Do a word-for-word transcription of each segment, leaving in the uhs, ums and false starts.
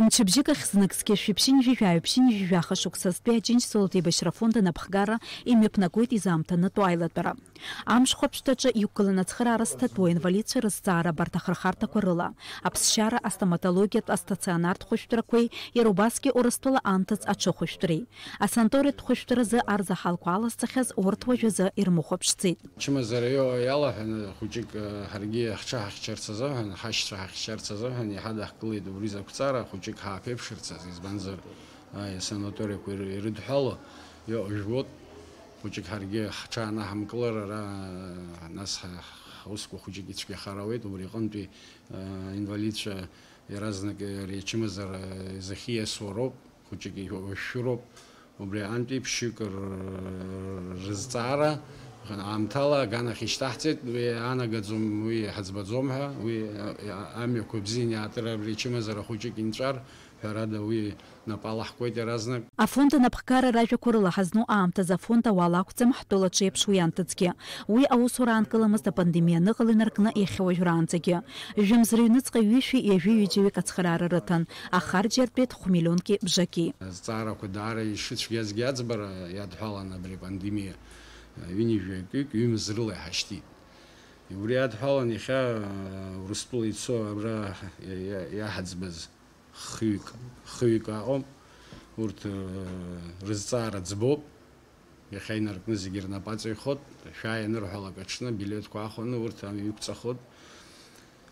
Мчыбжьык ахь зныкгьы шәи ԥшьынҩажәи жәаҩа, ԥшьынҩажәи жәаха шықәса зтәи Аџьынџьтәылатә еибашьра афонд анапхгара имҩаԥнагоит изаамҭаны атәы аилатәара. Амш хәаԥштәаҿы иқәгыланы ацхыраара зҭатәу аинвалидцәа рызҵаара абарҭ ахырхарҭақәа рыла, аԥсшьара, астоматологиатә астационартә хәышәтәрақәеи иара убасгьы Урыстәыла анҭыҵ аҽыхәышәтәреи. Асанаториатә хәышәтәразы арзаҳалқәа алазҵахьаз урҭ уажәазы ирмыхәаԥшӡеит. Ачымазара ио-, иалаҳәаны хәыҷык, э, ҳаргьы ҳҽаҳахьчарц азыҳәан, ҳашьцәа ҳахьчарц азыҳәан иҳадаҳкылеит убри закәҵара хәыҷык ҳааԥеиԥшырц азы, избанзар, аи, асанаториақәа ир-, ирыдҳәало, ио-, жәбоит, хәыҷык ҳаргьы ҳҽаанаҳамкылар, ара, нас ҳа-, ҳусқәа хәыҷык ицәгьахар ауеит, убри аҟынтәи, э, инвалидцәа иаразнак, э, ари ачымазара, э, изахьиасуа роуп. Хәыҷык ишәшәыроуп. Убри аҟынтәи ԥшьҩык р-, рызҵаара аамҭала аганахь ишьҭаҳҵеит, уи анагаӡом, уи ҳаӡбаӡом ҳәа, уи, а, а, амҩақәа бзианы иаатыр абри ачымазара хәыҷык инҵәар, ҳәарада, уи напы алаҳкуеит иаразнак. Афонд анапхгара ражәақәа рыла ҳазну аамҭазы афонд ауал акәӡам, ҳтәылаҿы еиԥш уи анҭыҵгьы. Уи аусура аанкыламызт апандемиа аныҟала инаркны иахьа уажәраанӡагьы. Жәымз рыҩныҵҟа ҩышәи ҩажәи ҩыџьаҩык ацхыраара рыҭан, ахарџь иартәеит хә-миллионки бжаки. Азҵаарақәа даара ишыцәгьазгьы аӡбара иадҳәалан абри апандемиа, ҩынҩажәаҩык ҩымз рыла иҳашьҭит. Убри адҳәалан иахьа, Урыстәыла ицо абра иа-, иа-, иаҳаӡбаз хҩык, хҩык аҟоуп. Урҭ, э, рызҵаара ӡбоуп. Иахьа инаркны зегьы рнапы аҵаҩхоит. Шәааи анырҳәалак аҽны, билеҭқәа аахәаны урҭ амҩа иқәҵахоит.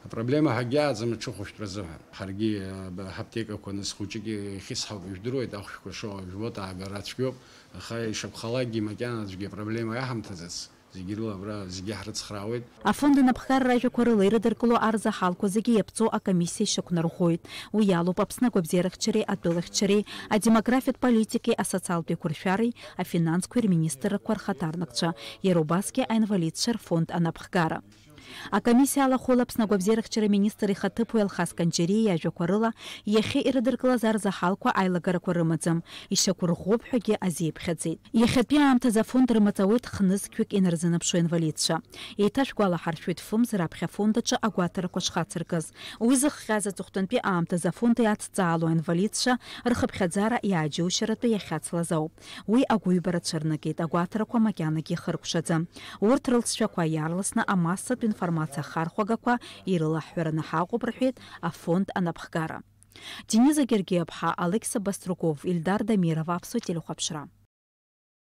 Апроблема ҳагьааӡам аҽыхәышәтәра азыҳәан. Ҳаргьы, э, б-, ҳаԥҭекақәа нас хәыҷык ихьысҳауп, ижәдыруеит, ахәшәқәа шоу жәбоит, аагара цәгьоуп. Аха ишакәхалакгьы макьана аӡәгьы апроблема иаҳамҭаӡац. Зегьы рыла абра зегьы ҳрыцхраауеит. Афонд анапхгара ражәақәа рыла ирыдыркыло арзаҳалқәа зегьы иаԥҵоу акомиссиа ишьақәнарӷәӷәоит. Уи иалоуп Аԥсны агәабзиарахьчареи атәылахьчареи, адемографиатә политикеи асоциалтә еиқәыршәареи афинансқәеи рминистррақәа рхаҭарнакцәа, иара убасгьы аинвалидцәа рфонд анапхгара. Акомиссиа алахәыла Аԥсны агәабзиарахьчара министр ихаҭыԥуаҩ Алхас Канџьариа иажәақәа рыла, иахьа ирыдыркылаз арзаҳалқәа аилагарақәа рымаӡам, ишьақәырӷәӷәоуп ҳәагьы азиеиԥхьаӡеит. Иахьатәи аамҭазы афонд рымаҵ ауеит хнызқьҩык инарзынаԥшуа инвалидцәа. Еиҭашәгәалаҳаршәоит фымз раԥхьа афонд аҿы агәаҭарақәа шхацыркыз. Уи зыхҟьаз аҵыхәтәантәи аамҭазы афонд иадҵаало аинвалидцәа рхыԥхьаӡара иааџьоушьаратәы иахьацлаз ауп. Уи агәыҩбара цәырнагеит, агәаҭарақәа макьанагьы ихыркәшаӡам. Урҭ рылҵшәақәа иаарласны амассатә информациа ахархәагақәа ирылаҳҳәараны ҳаҟоуп, рҳәеит афонд анапхгара. Дениза Гергиаԥҳа, Алықьса Баструков, Ильдар Дамиров, Аԥсуа телехәаԥшра.